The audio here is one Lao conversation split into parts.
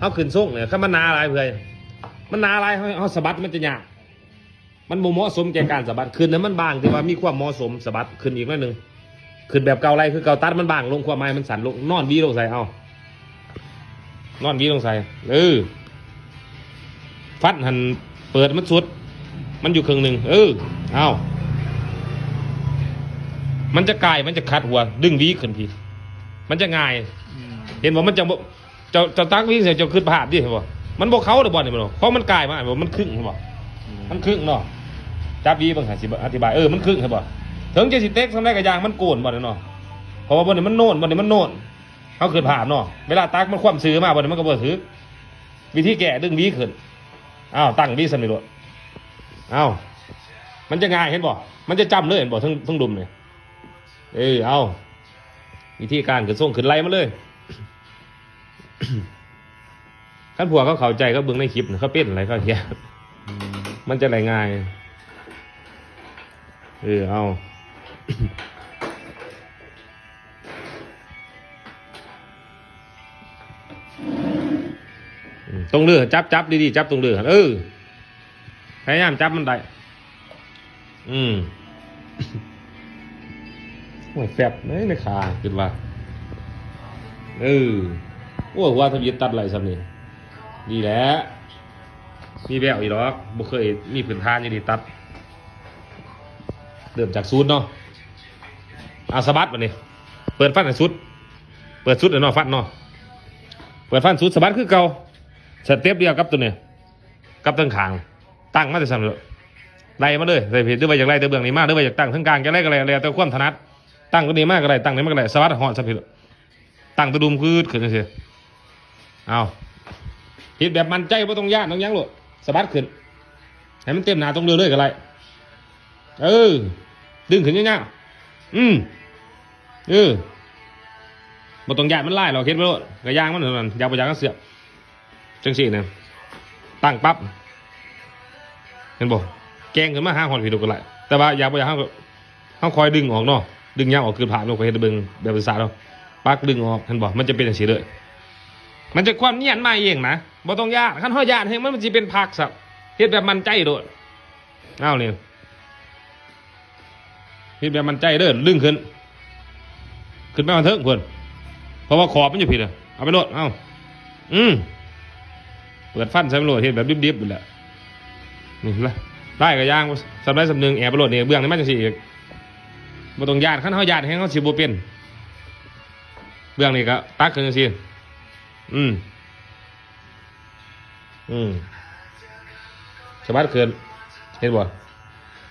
ເຮົາຂຶ້ນຊົງນີ້ ຄັນມັນໜາຫຼາຍເພື່ອຍ ມັນໜາຫຼາຍ ເຮົາ ເຮົາສະບັດມັນຈະຍາກ ມັນບໍ່ເໝາະສົມແກ່ການສະບັດ. ຂຶ້ນໃຫ້ມັນບາງ ທີ່ວ່າມີຄວາມເໝາະສົມ ສະບັດຂຶ້ນອີກໜ້ອຍໜຶ່ງ ຂຶ້ນແບບເກົ່າໄລ່ຄືເກົ່າ ຕັດມັນບາງລົງ ຄວາມໝາຍມັນສັ້ນລົງ ນອນຫວີລົງໃສ່ ເອົາ ນອນຫວີລົງໃສ່ ເອີ ຟັນຫັ້ນເປີດມັນສຸດ ມັນຢູ່ເຄິ່ງໜຶ່ງ ເອີ ເອົາ ມັນຈະກາຍ ມັນຈະຂັດຫົວ ດຶງຫວີຂຶ້ນພີ້ ມັນຈະງ່າຍ ອືມ ເຫັນບໍ່? ມັນຈະບໍ່ ເຈົ້າ ເຈົ້າຕັກຫວີໃສ່ ເຈົ້າຄິດພາບດິ ເຫັນບໍ່? ມັນບໍ່ເຂົ້າເດ້ບ່ອນນີ້ ເຫັນບໍ່? ເພາະມັນກາຍມາ ເຫັນບໍ່? ມັນຄຶ້ງ ເຫັນບໍ່? ອືມ ມັນຄຶ້ງເນາະ ຈັບຫວີເບິ່ງ ໃຫ້ຊິອະທິບາຍ ເອີ ມັນຄຶ້ງ ເຫັນບໍ່? ເຖິງຈະຊິເຕັກສ່ຳໃດກໍຢ່າງ ມັນໂກນບ່ອນນີ້ເນາະ ເພາະວ່າບ່ອນນີ້ມັນໂນ້ນ ບ່ອນນີ້ມັນໂນ້ນ ເຮົາຄິດພາບເນາະ ເວລາຕັກມັນຄວ່ຳຊື່ມາ ບ່ອນນີ້ມັນກໍບໍ່ຖືກ. ວິທີແກ້ ດຶງຫວີຂຶ້ນ ອ້າວ ຕັ້ງຫວີສ່ຳນີ້ໂລດ ອ້າວ ມັນຈະງ່າຍ ເຫັນບໍ່? ມັນຈະຈ້ຳເລີຍ ເຫັນບໍ່? ເທິງ ເທິງດຸມນີ້ ເອີ ເອົາ ວິທີການຂຶ້ນຊົງຂຶ້ນໄລ່ມາເລີຍ. ຄັນພວກເຂົາເຂົ້າໃຈ ເຂົາເບິ່ງໃນຄລິບ ເຂົາເປັນໄຫຼ ເຂົາເຮັດ ອືມ ມັນຈະໄດ້ງ່າຍ ເອີ ເອົາ ອືມ ຕົງເລີ ຈັບ ຈັບດີໆ ຈັບຕົງເລີ ເອີ ພະຍາຍາມຈັບມັນໄດ້ ອືມ ໂອ້ຍ ແຟບເລີຍໃນຂາ ຄິດວ່າ ເອີ ໂອ້ຍ ຫົວທຳອິດຕັດໄລ່ສ່ຳນີ້ ດີແຫຼະ ມີແວວຢູ່ດອກ ບໍ່ເຄີຍມີພື້ນຖານຢູ່ນີ້ ຕັດ ເລີ່ມຈາກສູດເນາະ ອາ ສະບັດບາດນີ້ ເປີດຟັນໃຫ້ສຸດ ເປີດສຸດເນາະ ຟັນເນາະ ເປີດຟັນສຸດ ສະບັດຄືເກົ່າ ສະເຕັບດຽວກັບໂຕນີ້ ກັບເທິງຂ້າງ ຕັ້ງມາແຕ່ຊັ້ນໂລດ ໄລ່ມາເລີຍ ໄລ່ເພດ ຫຼືວ່າຢາກໄລ່ແຕ່ເບື້ອງນີ້ມາ ຫຼືວ່າຢາກຕັ້ງເທິງກາງ ຈະໄດ້ກໍໄດ້ ແລ້ວແຕ່ຄວາມຖະໜັດ ຕັ້ງໂຕນີ້ມາກໍໄດ້ ຕັ້ງນີ້ມາກໍໄດ້ ສະບັດຮອດຊະພີ້ ຕັ້ງຕະດຸມຄືດຂຶ້ນຈັ່ງຊີ້ ເອົາ ເຮັດແບບໝັ້ນໃຈ ບໍ່ຕ້ອງຢ້ານຕ້ອງຫຍັງໂລດ ສະບັດຂຶ້ນ ໃຫ້ມັນເຕັມໜ້າຕົງເລີເລີຍກໍໄດ້ ເອີ ດຶງຂຶ້ນຍາວໆ ອືມ ເອີ ບໍ່ຕ້ອງຢ້ານມັນຫຼາຍດອກ ເຮັດໄປໂລດ ກະຢ່າງມັນເທົ່ານັ້ນ ຢາກບໍ່ຢາກກໍເຊື່ອ ຈັ່ງຊີ້ນະ ຕັ້ງປັບ ເຫັນບໍ່? ແກ່ງຂຶ້ນມາຫາຮອດພີ້ໂດດກໍໄດ້ ແຕ່ວ່າຢາກບໍ່ຢາກເຮົາກໍ ເຮົາຄ່ອຍດຶງອອກເນາະ ດຶງຍາວອອກ ຄືພາບເນາະ ຂ້ອຍເຮັດໃຫ້ເບິ່ງແບບສະດວກເນາະ ປັກດຶງອອກ ເຫັນບໍ່? ມັນຈະເປັນຈັ່ງຊີ້ເລີຍ ມັນຈະຄວາມນຽນມາເອງນະ ບໍ່ຕ້ອງຢ້ານ ຄັນເຮົາຢ້ານແຮງ ມັນ ມັນຊິເປັນພັກຊະ ເຮັດແບບໝັ້ນໃຈໂລດ ເອົານີ້ ເຮັດແບບໝັ້ນໃຈເດີ ດຶງຂຶ້ນ ຂຶ້ນໄປຮອດເທິງພຸ້ນ ເພາະວ່າຂອບມັນຢູ່ພີ້ນະ ເອົາໄປໂລດ ເອົາ ອືມ ເປີດຟັນໃສ່ມັນໂລດ ເຮັດແບບດິບໆພຸ້ນແຫຼະ ນີ້ລະ ໄລ່ກໍຢ່າງ ສ່ຳໃດສ່ຳໜຶ່ງ ແອບໄປໂລດ ນີ້ ເບື້ອງນີ້ມາຈັ່ງຊີ້ອີກ ບໍ່ຕ້ອງຢ້ານ ຄັນເຮົາຢ້ານແຮງ ເຮົາຊິບໍ່ເປັນ ເບື້ອງນີ້ກໍຕັກຂຶ້ນຈັ່ງຊີ້ ອືມ ອືມ ສະບັດຂຶ້ນ ເຫັນບໍ່?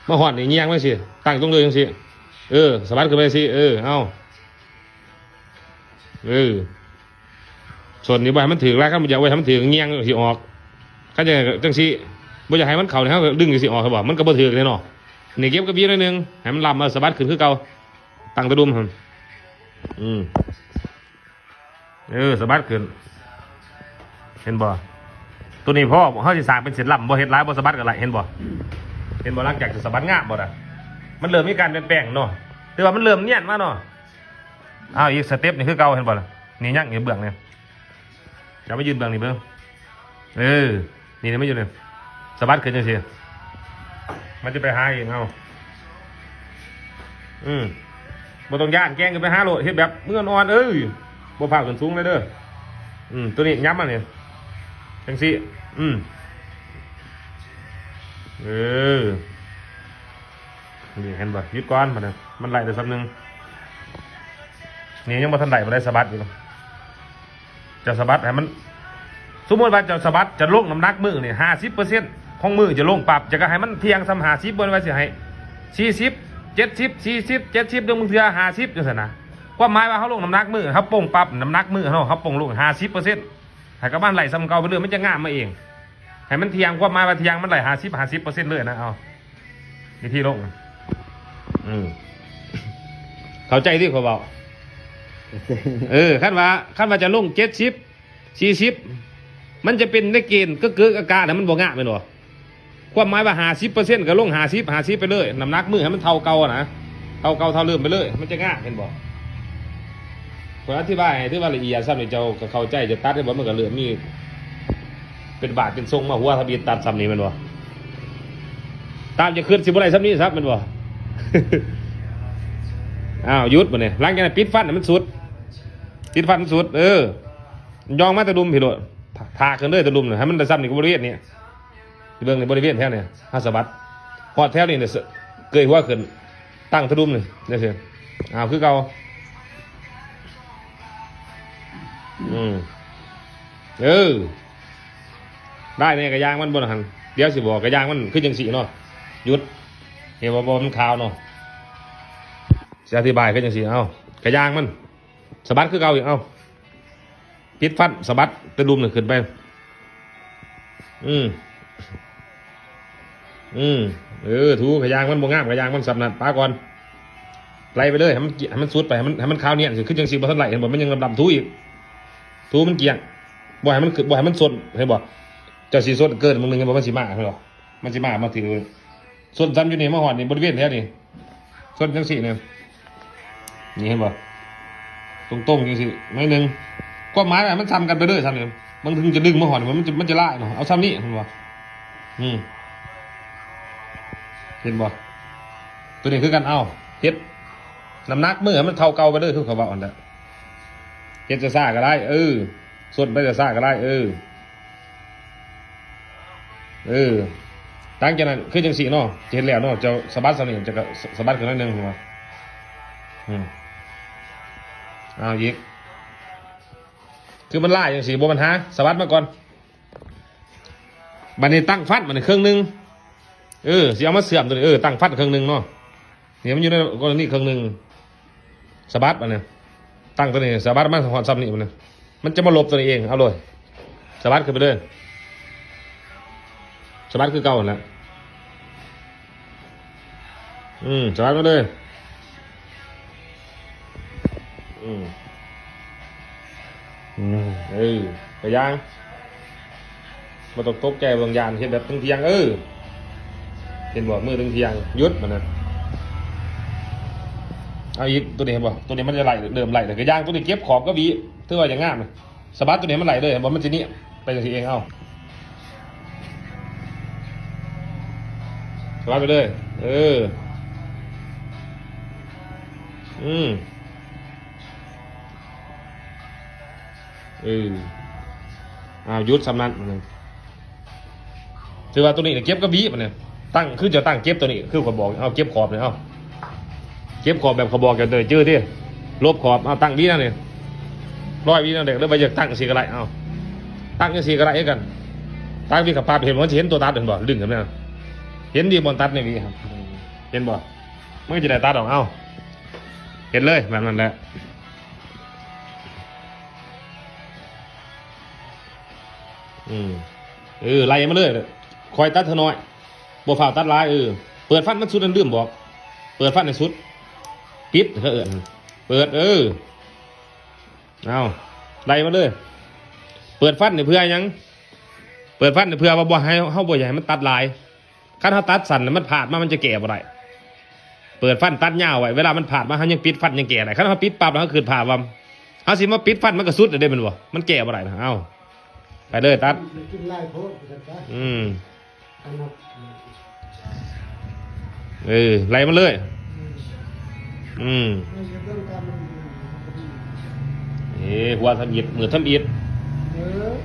ມາຮອດນີ້ແຍງໄວ້ຊີ້ ຕັ້ງຕົງເລີຍຈັ່ງຊີ້ ເອີ ສະບັດຂຶ້ນໄປຊີ້ ເອີ ເອົາ ເອີ ສົ້ນນີ້ບໍ່ໃຫ້ມັນຖືກລະ ຄັນບໍ່ຢາກໄວ້ໃຫ້ມັນຖືກ ແຍງຊິອອກ ຄັນຈັ່ງ ຈັ່ງຊີ້ ບໍ່ຢາກໃຫ້ມັນເຂົ້ານີ້ ເຮົາກໍດຶງຈັ່ງຊີ້ອອກ ເຫັນບໍ່? ມັນກໍບໍ່ຖືກເດ້ເນາະ ນີ້ເກັບກະບີໜ້ອຍໜຶ່ງ ໃຫ້ມັນລຳ ເອົາ ສະບັດຂຶ້ນຄືເກົ່າ ຕັ້ງຕະດຸມຫັ້ນ ອືມ ເອີ ສະບັດຂຶ້ນ ເຫັນບໍ່? ໂຕນີ້ພໍ ເຮົາຊິສ້າງເປັນເສັ້ນລຳ ບໍ່ເຮັດຫຼາຍ ບໍ່ສະບັດກໍໄດ້ ເຫັນບໍ່? ເຫັນບໍ່? ຫຼັງຈາກສະບັດງາມບໍ່ນະ? ມັນເລີ່ມມີການປ່ຽນແປງເນາະ ແຕ່ວ່າມັນເລີ່ມນຽນມາເນາະ ເອົາ ອີກສະເຕັບນີ້ຄືເກົ່າ ເຫັນບໍ່ລະ? ນີ້ຍັງຢູ່ເບື້ອງນີ້ ຈະມາຢືນເບື້ອງນີ້ເບິ່ງ ເອີ ນີ້ ນີ້ມັນຢູ່ນີ້ ສະບັດຂຶ້ນຈັ່ງຊີ້ ມັນຈະໄປຫາເອງ ເອົາ ອືມ ບໍ່ຕ້ອງຢ້ານ ແກ່ງຂຶ້ນໄປຫາໂລດ ເຮັດແບບມືອ່ອນໆ ເອີ ບໍ່ຟ້າວຂຶ້ນສູງເລີຍເດີ ອືມ ໂຕນີ້ຫຍັບມານີ້ ຈັ່ງຊີ້ ອືມ ເອີ ນີ້ ເຫັນບໍ່? ຢຸດກ່ອນ ບັດນີ້ ມັນໄລ່ໄດ້ສ່ຳໜຶ່ງ ນີ້ຍັງບໍ່ທັນໄດ້ ບໍ່ໄດ້ສະບັດຢູ່ ຈະສະບັດໃຫ້ມັນ ສົມມຸດວ່າຈະສະບັດ ຈະລົງນ້ຳໜັກມືນີ້ ຫ້າສິບເປີເຊັນຂອງມືຈະລົງປັບ ຈະກະໃຫ້ມັນທ່ຽງສ່ຳຫ້າສິບ ບໍ່ແມ່ນວ່າຊິໃຫ້ສີ່ສິບ ເຈັດສິບ ສີ່ສິບ ເຈັດສິບ ຫຼືບາງເທື່ອຫ້າສິບ ຈັ່ງຊັ້ນນະ ຄວາມໝາຍວ່າເຮົາລົງນ້ຳໜັກມື ເຮົາປົງປັບ ນ້ຳໜັກມືເຮົາ ເຮົາປົງລົງຫ້າສິບເປີເຊັນ ໃຫ້ກັບມັນໄລ່ສ່ຳເກົ່າໄປເລື້ອຍ ມັນຈະງາມມາເອງ ໃຫ້ມັນທ່ຽງ ຄວາມໝາຍວ່າທ່ຽງ ມັນໄລ່ຫ້າສິບ ຫ້າສິບເປີເຊັນເລີຍນະ ເອົາ ວິທີລົງ ອືມ ເຂົ້າໃຈຕິຂ້ອຍເວົ້າ? ເອີ ຄັນວ່າ ຄັນວ່າຈະລົງເຈັດສິບ ສີ່ສິບ ມັນຈະເປັນໃນເກນເກີກໆ ອາກາດ ມັນບໍ່ງາມແມ່ນບໍ່? ຄວາມໝາຍວ່າຫ້າສິບເປີເຊັນ ກໍລົງຫ້າສິບ ຫ້າສິບໄປເລີຍ ນ້ຳໜັກມືໃຫ້ມັນເທົ່າເກົ່ານະ ເທົ່າເກົ່າເທົ່າເດີມໄປເລີຍ ມັນຈະງາມ ເຫັນບໍ່? ຂ້ອຍອະທິບາຍໃຫ້ຖືວ່າລະອຽດ ສ່ຳນີ້ເຈົ້າກໍເຂົ້າໃຈ ຈະຕັດໃຫ້ບໍ່ ມັນກໍເລີ່ມມີ ເປັນບາດເປັນຊົງມາຫົວທຳອິດຕັດຊ່ຳນີ້ແມ່ນບໍ່? ຕາມຈະຄຶດຊິບໍ່ໄດ້ຊ່ຳນີ້ຊະແມ່ນບໍ່? ອ້າວ ຢຸດບັດນີ້. ຫຼັງຈາກນັ້ນປິດຟັນໃຫ້ມັນສຸດ ປິດຟັນໃຫ້ມັນສຸດ ເອີ ຍ່ອງມາແຕ່ລຸ່ມພີ້ໂລດ ຖາກຂຶ້ນເລີຍແຕ່ລຸ່ມນະ ໃຫ້ມັນໄດ້ຊ່ຳນີ້ ບໍລິເວນນີ້ ເບິ່ງໃນບໍລິເວນແຖວນີ້ ເຮົາສະບັດຮອດແຖວນີ້ ເກີຍຫົວຂຶ້ນ ຕັ້ງຕະດຸມນີ້ ຈັ່ງຊີ້. ອ້າວ ຄືເກົ່າ. ອືມ ເອີ ໄດ້ແນ່ ກະຢາງມັນບໍ່ຫັ້ນ. ດຽວຊິບອກ ກະຢາງມັນຄືຈັ່ງຊີ້ເນາະ. ຢຸດ ເຫັນບໍ່? ບໍ່ ມັນຂາວເນາະ. ຊິອະທິບາຍຄືຈັ່ງຊີ້. ເອົາ ກະຢາງມັນ ສະບັດຄືເກົ່າອີກ. ເອົາ ປິດຟັນ ສະບັດຕະດຸມນັ້ນຂຶ້ນໄປ. ອືມ ອືມ ເອີ ຖູກະຢາງມັນບໍ່ງາມ ກະຢາງມັນສ່ຳນັ້ນ ປະກ່ອນ ໄລ່ໄປເລີຍ ໃຫ້ມັນ ໃຫ້ມັນສຸດໄປ ໃຫ້ມັນ ໃຫ້ມັນຂາວນຽນ ຄືຈັ່ງຊີ້ບໍ່ທັນໄລ່ ເຫັນບໍ່? ມັນຍັງດຳໆ ຖູອີກ ຖູມັນກ້ຽງ ບໍ່ໃຫ້ມັນ ບໍ່ໃຫ້ມັນຊົນ ເຫັນບໍ່? ເຈົ້າຊິຊົນເກີນມື້ໜຶ່ງ ເຫັນບໍ່? ມັນຊິມາ ເຫັນບໍ່? ມັນຊິມາ ມາຖື ຊົນຊ້ຳຢູ່ນີ້ ມາຮອດນີ້ ບໍລິເວນແຖວນີ້ ຊົນຈັ່ງຊີ້ນີ້ ນີ້ເຫັນບໍ່? ຕົງໆ ຈັ່ງຊີ້ໜ້ອຍໜຶ່ງ. ຄວາມໝາຍວ່າມັນສ່ຳກັນໄປເລີຍ ສ່ຳນີ້ ມັນເຖິງຈະດຶງມາຮອດນີ້ ມັນຈະ ມັນຈະຫຼາຍເນາະ. ເອົາສ່ຳນີ້ ເຫັນບໍ່? ອືມ ເຫັນບໍ່? ໂຕນີ້ຄືກັນ ເອົາ ເຮັດນ້ຳໜັກມືໃຫ້ມັນເທົ່າເກົ່າໄປເລີຍ ຄືເຂົາເວົ້າຫັ້ນແຫຼະ. ເຮັດຊ້າໆ ກະໄດ້ ເອີ ຊົນໄປຊ້າໆ ກະໄດ້ ເອີ. ເອີ ຫຼັງຈາກນັ້ນຄືຈັ່ງຊີ້ເນາະ ຈະເຮັດແລ້ວເນາະ ເຈົ້າສະບັດສ່ຳນີ້ ເຈົ້າກະສະ ສະບັດຂຶ້ນໜ້ອຍໜຶ່ງ ເຫັນບໍ່? ອືມ ເອົາອີກ ຄືມັນຫຼາຍຈັ່ງຊີ້ບໍ່ບັນຫາ ສະບັດມາກ່ອນ. ບັດນີ້ຕັ້ງຟັນ ບັດນີ້ເຄິ່ງໜຶ່ງ ເອີ ຊິເອົາມາເຊື່ອມໂຕນີ້ ເອີ ຕັ້ງຟັນເຄິ່ງໜຶ່ງເນາະ. ນີ້ມັນຢູ່ໃນກໍລະນີເຄິ່ງໜຶ່ງ ສະບັດອັນນີ້ ຕັ້ງໂຕນີ້ ສະບັດມາຮອດຊ່ຳນີ້ ມັນ ມັນຈະມາຫຼົບໂຕນີ້ເອງ. ເອົາໂລດ ສະບັດຂຶ້ນໄປເລີຍ ສະບັດຄືເກົ່າຫັ້ນແຫຼະ. ອືມ ສະບັດມາເລີຍ. ອືມ ອືມ ເອີ ກະຢ່າງ ບໍ່ຕ້ອງຕົກໃຈເບິ່ງ ຢ້ານເຮັດແບບເທິງທ່ຽງ ເອີ ເຫັນບໍ່? ມືເທິງທ່ຽງ ຢຸດມັນນະ. ເອົາອີກ ໂຕນີ້ເຫັນບໍ່? ໂຕນີ້ມັນຈະໄຫຼ ເລີ່ມໄຫຼແລ້ວ ກະຢ່າງໂຕນີ້ເກັບຂອບກະຫວີ ຖືວ່າຈະງາມ ສະບັດໂຕນີ້ໃຫ້ມັນໄຫຼເລີຍ ເຫັນບໍ່? ມັນຊິນຽນໄປຈັ່ງຊີ້ເອງ. ເອົາ ສະບັດໄປເລີຍ ເອີ ອືມ ເອີ ອ້າວ ຢຸດສ່ຳນັ້ນ. ຖືວ່າໂຕນີ້ເກັບກະຫວີ ບັດນີ້ຕັ້ງ ຄືເຈົ້າຕັ້ງເກັບໂຕນີ້ ຄືຂ້ອຍບອກ ເອົາເກັບຂອບນີ້ ເອົາ ເກັບຂອບແບບຂ້ອຍບອກເຈົ້າເດີ ຈື່ຕິ ຫຼົບຂອບ ເອົາຕັ້ງຫວີນັ້ນນີ້ ຮ້ອຍຫວີນັ້ນເດ້ ຫຼືວ່າຢາກຕັ້ງຈັ່ງຊີ້ກະໄດ້ ເອົາ ຕັ້ງຈັ່ງຊີ້ກະໄດ້ຄືກັນ ຕັ້ງຫວີຂະປັບ ເຫັນບໍ່? ມັນຊິເຫັນໂຕຕັດ ເຫັນບໍ່? ດຶງຂຶ້ນມາ ເຫັນດີບ່ອນຕັດໃນຫວີ ເຫັນບໍ່? ມັນກະຈະໄດ້ຕັດອອກ ເອົາ ເຮັດເລີຍແບບນັ້ນແຫຼະ. ອືມ ເອີ ໄລ່ມາເລີຍ ຄ່ອຍຕັດເທື່ອນ້ອຍ ບໍ່ຟ້າວຕັດຫຼາຍ. ເອີ ເປີດຟັນມັນສຸດ ນັ້ນລືມບອກ ເປີດຟັນໃຫ້ສຸດ ປິດ ເຂົາເອີ້ນ ເປີດ ເອີ ເອົາ ໄລ່ມາເລີຍ. ເປີດຟັນນີ້ເພື່ອຫຍັງ? ເປີດຟັນນີ້ເພື່ອວ່າບໍ່ໃຫ້ ເຮົາບໍ່ຢາກໃຫ້ມັນຕັດຫຼາຍ. ຄັນເຮົາຕັດສັ້ນ ມັນພາດມາ ມັນຈະແກ້ບໍ່ໄດ້. ເປີດຟັນຕັດຍາວໄວ້ ເວລາມັນພາດມາ ເຮົາຍັງປິດຟັນ ຍັງແກ້ໄດ້. ຄະນະເຮົາປິດປັບ ເຮົາຄຶດພາບວ່າ ເຮົາຊິມາປິດຟັນ ມັນກະສຸດແລ້ວເດ້ ແມ່ນບໍ່? ມັນແກ້ບໍ່ໄດ້ນະ. ເອົາ ໄປເລີຍ ຕັດ ກິນຫຼາຍໂພດ ອືມ ເອີ ໄລ່ມາເລີຍ ອືມ ເອີ ຫົວທຳອິດ ມືທຳອິດ ເອີ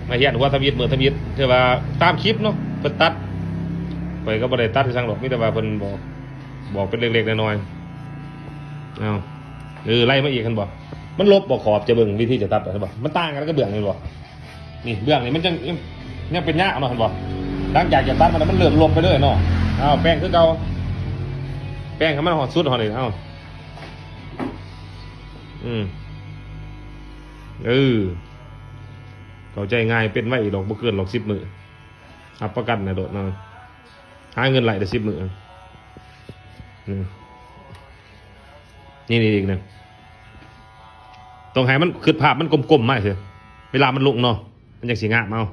ມາຮຽນຫົວທຳອິດ ມືທຳອິດ ຖືວ່າຕາມຄລິບເນາະ ເພິ່ນຕັດ ຂ້ອຍກະບໍ່ໄດ້ຕັດອີ່ຫຍັງດອກ ມີແຕ່ວ່າເພິ່ນບອກ ບອກເປັນເລັກໆ ນ້ອຍໆ. ເອົາ ເອີ ໄລ່ມາອີກ ເຫັນບໍ່? ມັນຫຼົບບໍ່ຂອບ ຈະເບິ່ງວິທີຈະຕັດ ເຫັນບໍ່? ມັນຕ່າງກັນກັບເບື້ອງ ເຫັນບໍ່? ນີ້ເບື້ອງນີ້ມັນຍັງ ຍັງ ຍັງເປັນຍາວເນາະ ເຫັນບໍ່? ຫຼັງຈາກຈະຕັດມັນແລ້ວ ມັນເລີ່ມຫຼົບໄປເລີຍເນາະ. ເອົາ ແປງຄືເກົ່າ ແປງໃຫ້ມັນຮອດສຸດຮອດນີ້ ເອົາ ອືມ ເອີ ເຂົ້າໃຈງ່າຍ ເປັນໄວດອກ ບໍ່ເກີນດອກສິບມື້ ຮັບປະກັນໃຫ້ໂລດເນາະ ຫາເງິນໄດ້ສິບມື້. ອືມ ນີ້ ນີ້ອີກນະ ຕ້ອງໃຫ້ມັນຄຶດພາບ ມັນກົມໆ ມາເທື່ອ ເວລາມັນລົງເນາະ ມັນຈັ່ງຊິງາມ. ເອົາ